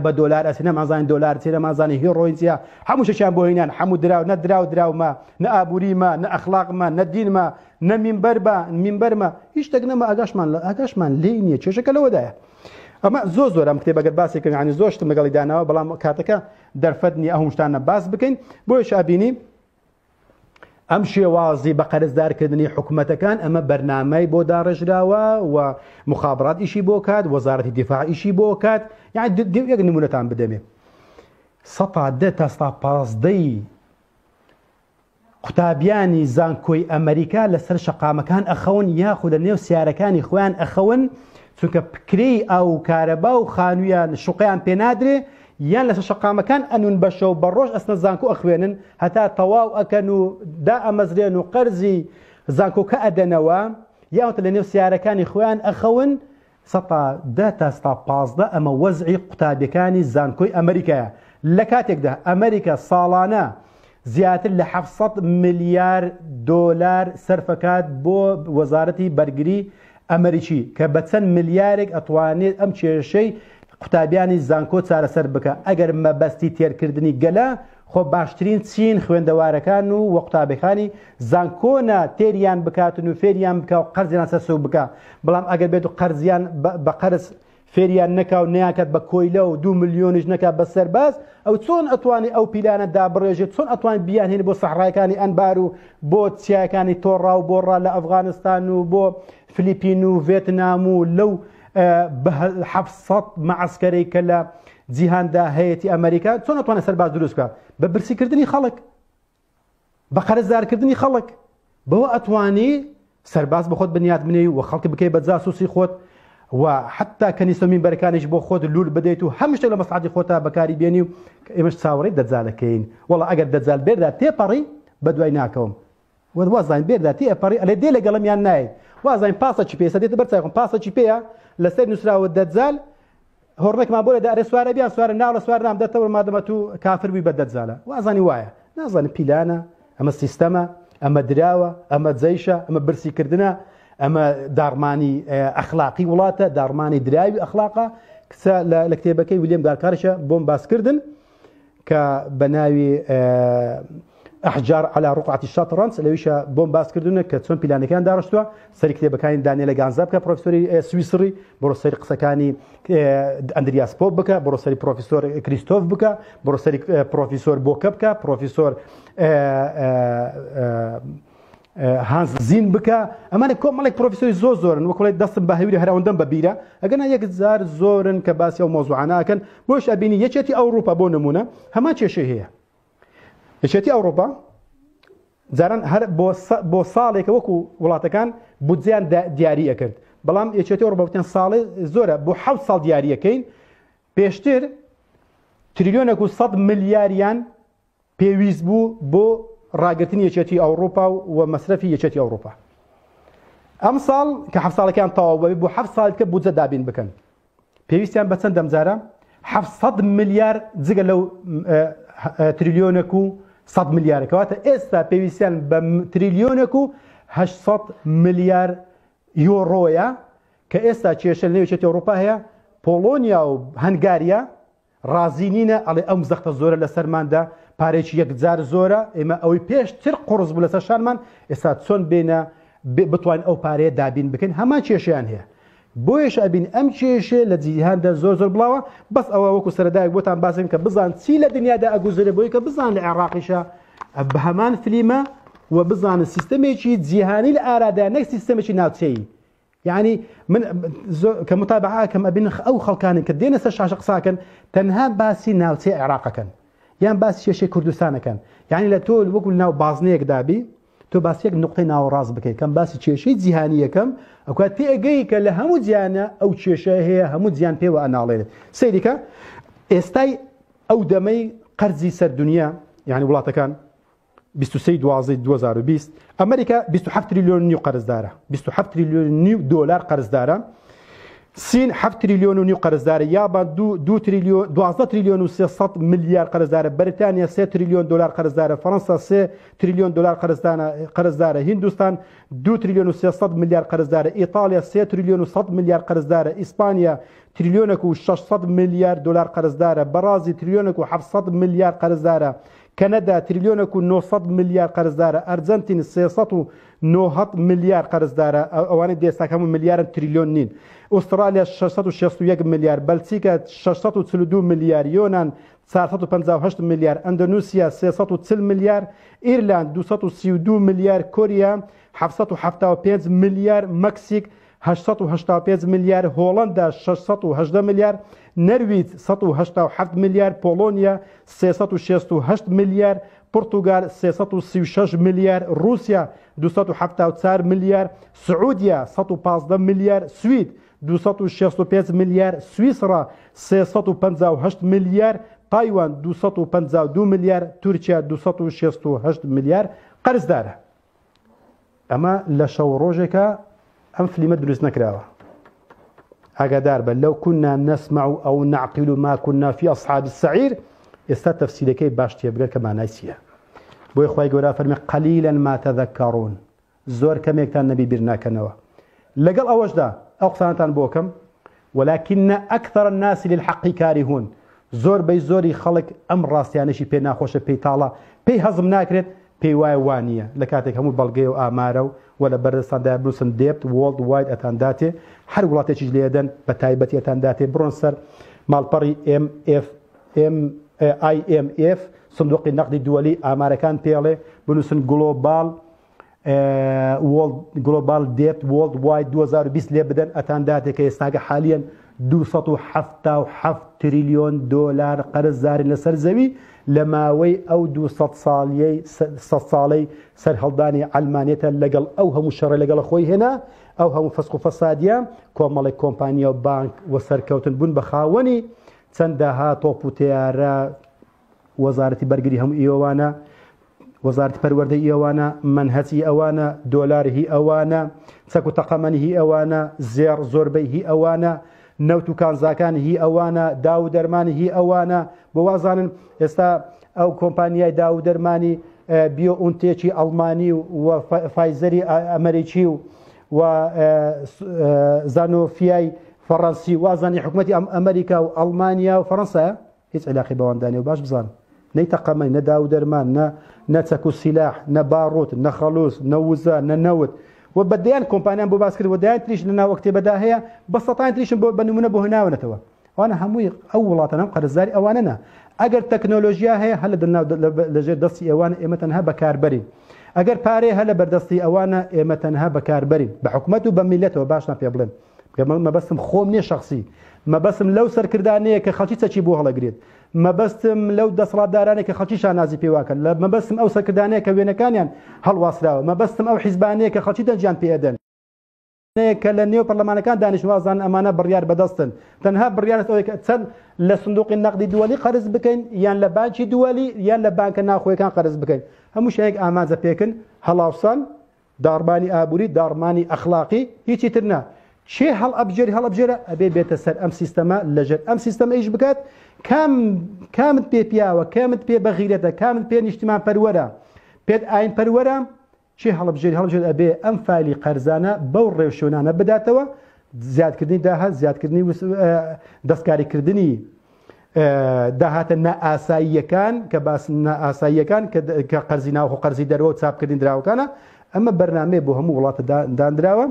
بە دۆلار ئەچێ، نەمانزانی دۆلار چیە، نەمانزانی هێرۆین چیە، هەموو شتێکیان بۆ هینان، هەموو دراو، نە دراو دراو ما، نە ئابووری ما، نە ئەخلاق ما، نە دین ما، نە مینبەر با، مینبەر ما، هیچ شتێک نەما، ئاگاشمان ئاگاشمان لێی نییە، کێشەکە لەوەدایە. ئەمە زۆر زۆر ئەم کتێب ئەگەر باسی کردن، یعنی زۆر شتم لەگەڵی داناوە، بەڵام کاتەکە دەرفەت نییە ئەو شتانە باس بکەین، بۆیەش ئەبینی ئەم شێوازی بە قەرزدارکردنی حکومەتەکان ئەمە بەرنامەی بۆ داڕێژراوە و مخابرات ئیشی بۆ کات، وەزارەتی دیفاع ئیشی بۆ کات. یعنی یەک نمونەتان بدەمێ، 10% تا 15% قوتابیانی زانکۆی ئەمریکا لەسەر شەقامەکان ئەخەون یاخود لە نێو سیارەکانی خۆیان ئەخەون، چونکە پکرێی ئاو و کارەبا و خانوویان شوقەیان پێنادرێ، یان لەسەر شەقامەکان ئەنوون بە شەو بە ڕۆژ ئەچنە زانکۆ ئەخوێنن هەتا تەواو ئەکەن و دائەمەزرێن و قەرزی زانکۆکە ئەدەنەوە، یاوتە لە نێو سیارەکانی خۆیان ئەخەون. 10% تا 15% ئەمە وەزعی قوتابیەکانی زانکۆی ئەمریکایە، لە کاتێکدا ئەمریکا ساڵانە زیاتر لە 700 ملیار دۆلار سەرفەکات بۆ وەزارەتی بەرگری ئەمریکی کە بە چەند ملیارێک ئەتوانێت ئەم کێشەی قوتابیانی زانکۆ چارەسەر بکا، ئەگەر مەبەستی تێرکردنی گەلە خۆ باشترین چین خوێندەوارەکان و وە قوتابیخانی زانکۆنە تێریان بکاتن و فێریان بکا و قەرزیان سەر سوک بکا، بەڵام ئەگەر بێت و قەرزیان بە قەرز فێریان نەکا و نەیانکات بە کۆیلە و 2 ملیۆنیش نەکا بە سەرباز، ئەو چۆن ئەتوانێ ئەو پیلانە دابڕێژێت، چۆن ئەتوانێت بیانهێنێ بۆ سەحرایەکانی ئەنبار و بۆ چیاکانی تۆڕا و بۆڕا لە ئەفغانستان و بۆ فلیپین و ڤێتنام و لەو 700 مەعسکەرەی کە لە جیهاندا هەیەتی ئەمریکا، چۆن ئەتوانێت سەرباز دروست بکات؟ بە برسیکردنی خەڵک، بە قەرزدارکردنی خەڵک. بەوە ئەتوانی سەرباز بە خۆت بنیات بنێی و خەڵک بکەی بە جاسوسی خۆت و حتا کەنیسە و مینبەرەکانیش بۆ خۆت لول بدەیت و هەموو شتێک لە مەسڵەحەتی خۆتا بەکاری بێنی و ئێمەش چاوەڕێی دەجالەکەین. وەڵا ئەگەر دەجال بێردا تێپەڕی بەدوای ناکەوم. وازانین بێردا تێئەپەڕی ئەلێ دێ لەگەڵم یان نایەی. وازانین پاسەکی پێ ئێستا دێتە بەر چاوی خۆم پاسەکی پێیە لەسەر نووسراوە دەجال هۆڕنێکمان بۆ لێدا ئەرێ سوارە بیان سوارە ناوڵە سوار نام دەتەوە مادەمە تو کافر بووی بە دەجالە. وازانی وایە نازانم پیلانە، ئەمە سیستەمە، ئەمە دراوە، ئەمە جەیشە، ئەمە برسیکردنە، ئەمە داڕمانی ئەخلاقی وڵاتە، داڕمانی دراوی ئەخلاقە. کچە لە کتێبەکەی ویلیەم گارکارشە بۆم باسکردن کە بە ناوی ئەحجار علا ڕقعەتی شەتڕەنج، لەویشە بۆم باس کردوونە کە چۆن پیلانەکان داڕشتووە. سەری کتێبەکانی دانیێلە گانزا بکە، پرۆفیسۆری سویسری، بڕۆ سەری قسەکانی ئەندریاس پۆپ بکە، بڕۆ سەری پرۆفیسۆر کریستۆف بکە، بڕۆ سەری پرۆفیسۆر بۆکە بکە، پرۆفیسۆر هانس زین بکە. ئەمانە کۆمەڵێک پرۆفیسۆری زۆر زۆرن، وەکوڵێ دەستم بە هەویری هەر ئەوەندەم بە بیرە، ئەگەنا یەکجار زۆرن کە باسی ئەو مەوزوعانە ئەکەن. بۆش ئەبینی یەکێتی ئەوروپا بۆ نمونە هەمان کێشەی هەیە. یەکێتی ئەوروپا جاران هەر بۆ ساڵێکە وەکو وڵاتەکان بودجەیان دیاری ئەکرد، بەڵام یەکێتی ئەوروپا وتیان ساڵێ زۆرە، بۆ 7 ساڵ دیاریەکەین. پێشتر تریلیۆنێک و 100 ملیاریان پێویست بوو بۆ ڕاگرتنی یەکێتی ئەوروپا و مەسرەفی یەکێتی ئەوروپا. ئەم ساڵ کە 7 ساڵەکان تەواو بوو، بۆ 7 ساڵ کە بودجە دابین بکەن پێویستیان بە چەند دەمجارە؟ 700 ملیار جگە لەو تریلیۆنێک و 100 ملیارە، کەواتە ئێستا پێویستیان بە تریلیۆنێک و 800 ملیار یۆرۆیە کە ئێستا کێشە لەنێو یەکێتی ئەوروپا هەیە. پۆڵۆنیا و هەنگاریا ڕازی نینە، ئەڵێ ئەم زەختە زۆرە لەسەرماندا، پارێکی یەکجار زۆرە، ئێمە ئەوەی پێشتر قوڕس بوو لەسەر شانمان ئێستا چۆن بێنە بتوانین ئەو پارەیە دابین بکەین. هەمان کێشەیان هەیە. بۆیەش ئەبین ئەم کێشەیە لە جیهاندا زۆر زۆر بڵاوە. بەس ئەوە وەکو سەرەدایەک بۆتان باسم کە بزان چی لە دنیادا ئەگوزەرێ، بۆی کە بزان لە عێراقیشە بە هەمان فلیمە و بزانن سیستەمێکی جیهانی لە ئارادا نەک سیستەمێکی ناوچەیی. یعنی من کە متابعە ئەکەم ئەبین ئەو خەڵکانەی کە دێنە سەر شاشە قساکەن تەنها باسی ناوچەی عێراقەکەن یان باسی کێشەی کوردستانەکەن. یعنی لە تۆ وەکو ناو بازنەیەکدا بی تۆ باسی یەک نقطەی ناوەڕاست بکەیت، کەم باسی کێشەی جیهانی یەکەم ئەوکات تێئەگەی کە لە هەموو جیهانە ئەو کێشە هەیە، هەموو جیهان پێوە ئەناڵێنێت. سەیریکە ئێستای ئەو دەمەی قەرزی سەر دنیا، یعنی وڵاتەکان 23 12 2020 ئەمریکا 27 تریلیۆن نیو قەرزدارە، 27 تریلیۆن نیو دۆلار قەرزدارە. سین حەفت تریلیۆن و نیو قەرزدارە، یابان دوو دوو تریلیۆن 12 تریلیۆن و 300 ملیار قەرزدارە، بەریتانیا 3 تریلیۆن دۆلار قەرزدارە، فەرەنسا 3 تریلیۆن دۆلار قەرزدانە قەرزدارە، هیندوستان 2 تریلیۆن و 300 ملیار قەرزدارە، ئیتاڵیا 3 تریلیۆن و 100 ملیار قەرزدارە، ئیسپانیا تریلیۆنێک و 600 ملیار دۆلار قەرزدارە، بەڕازیل تریلیۆنێک و 700 ملیار قەرزدارە، کەنەدا تریلیۆنێک و 900 ملیار قەرزدارە، ئەرجەنتین 390 ملیار قەرزدارە، ئەوانەی دێستاک هەموو ملیارن تریلیۆن نین، ئوسترالیا 661 ملیار، بەلچیکا 642 ملیار، یۆنان 458 ملیار، ئەندۆنوسیا 340 ملیار، ئیرلاند 232 ملیار، کۆریا 775 ملیار، مەکسیک 885 ملیار، هۆڵەندا 618 ملیار، نەرویج 187 ملیار، پۆڵۆنیا 368 ملیار، پورتوگال 336 ملیار، رووسیا 274 ملیار، سعودیە 115 ملیار، سوید 265 ملیار، سویسرا 358 ملیار، تایوان 252 ملیار، تورکیا 268 ملیار قەرزدارە. ئەمە لە شەو ڕۆژێکا ئەم فلیمە دروست نەکراوە. ئاگادار بە لو كنا نسمع أو نعقل ما كنا في أصحاب السعير. ئێستا تەفسیرەکەی باش تێبگە کە مانای چییە. بۆیە خوای گەورە فەرمی قلیلا ما تذکرون، زۆر کەمێکتان نەبی بیر ناکەنەوە. لەگەڵ ئەوەشدا ئەو قسانتان بۆکەم ولكن أكثر الناس للحق كارهون، زۆر بەی زۆری خەڵک ئەم ڕاستیانەشی پێ ناخۆشە، پێی تاڵە، پێی هەزم ناکرێت، پێی وایە وانییە. لە کاتێک هەموو بەڵگەیە و ئامارە و وە لە بەردەستاندا بنووسن debt worldwide ئەتانداتێ، هەر وڵاتێکیش لێدەن بە تایبەتی ئەتانداتێ. بڕۆن سەر ماڵپەڕی MF M IMF سندوقی نەقدی دووەلی ئامارەکان پێڵێ، بنووسن global world global debt worldwide 2020 لێ بدەن ئەتانداتێ کە ئێستاکە حالیەن 277 تریلیۆن دۆلار قەرزدارین لەسەر زەوی لە ماوەی ئەو 200 ساڵیەی 100 ساڵەی سەرهەڵدانی عەلمانیەتە لەگەڵ ئەو هەموو شەڕە لەگەڵ خۆی هێنا، ئەو هەموو فسق و فەسادیە، کۆمەڵێک کۆمپانیا و بانک و سەرکەوتن بوون بە خاوەنی چەندەها تۆپ و تەیارە. وەزارەتی بەرگری هەموو ئیوانە، وەزارەتی پەروەردەی ئەوانە، مەنهەجی ئەوانە، دۆلار هی ئەوانە، چەک و تەقەمەنی هی ئەوانە، زێڕ زۆربەی هی ئەوانە، نەوت و کانزاکان هی ئەوانە، داو و دەرمانی هی ئەوانە. بۆ وازانن ئێستا ئەو کۆمپانیای داو و دەرمانی بیۆ ئونتێکی ئەڵمانی و فایزەری ئەمریکی و زانۆفیای فەڕەنسی وازانی حکومەتی ئەمریکا و ئەڵمانیا و فەڕەنسایە، هیچ علاقی بەواندا نیە. و باش بزان نەی تەقەمەنی، نە داو دەرمان، نە نە چەک و سیلاح، نە باڕوت، نە خەڵوز، نە وزە، نە نەوت و بە دەیان کۆمپانیان بۆ باس کرد و دەیان تریش لە ناو کتێبەدا هەیە، بە سەتان تریشم بۆ بە نمونە بۆ هێناونەتەوە. ئەوانە هەمووی ئەو وڵاتانە قەرزداری ئەوانە نا. ئەگەر تەکنۆلۆژیا هەیە هەر لەژێر دەستی ئەوانە، ئێمە تەنها بەکاربەرین. ئەگەر پارەیە هەر لە بەردەستی ئەوانە، ئێمە تەنها بەکاربەرین. بە حکومەت و بە میلەتەوە باشتان پێ بڵێم، مەبەستم خۆم نییە شخصی، مەبەستم لەو سەرکردانەیە کە خەڵکی چەکی بۆ هەڵەگرێت، مەبەستم لەو دەسەڵاتدارانەی کە خەڵکی شانازی پێواکەن، لە مەبەستم ئەو سەرکردانەیە کە وێنەکانیان هەڵواسراوە، مەبەستم ئەو حیزبانەیە کە خەڵکی دەنگیان پێدەن، کە لە نێو پەرلەمانەکان دانیشتن وازان ئەمانە بڕیار بەدەستن. تەنها بڕیار ئەوەیە کە چەند لە سندوقی نەقدی دووەلی قەرز بکەین، یان لە بانکی دووەلی، یان لە بانکە ناوخۆیەکان قەرز بکەین. هەموو شتێک ئامانجە پێکن هەڵاوسان، داڕمانی ئابووری، داڕمانی ئەخلاقی، هیچی تر نا. کێ هەڵئەبژێری هەڵئەبژێرە ئەبێ بێتە سەر ئەم سیستەمە، لەژێر ئەم سیستەمە ئیش بکات. کام کامت پێ پیاوە، کامت پێ بەغیرەتە، کامت پێ نیشتیمان پەروەرە، پێت ئاین پەروەرە، کێ هەڵبژێری هەڵبژێر ئەبێ ئەم فایلی قەرزانە بەو ڕێوشوێنانە بداتەوە، زیادکردنی داهات، زیادکردنی دەستکاریکردنی داهاتە نائاساییەکان کە باس نائاساییەکان کە قەرزی ناوخۆ، قەرزی دەرەوە و چاپکردنی دراوەکانە. ئەمە بەرنامەیە بۆ هەموو وڵاتە دانراوە.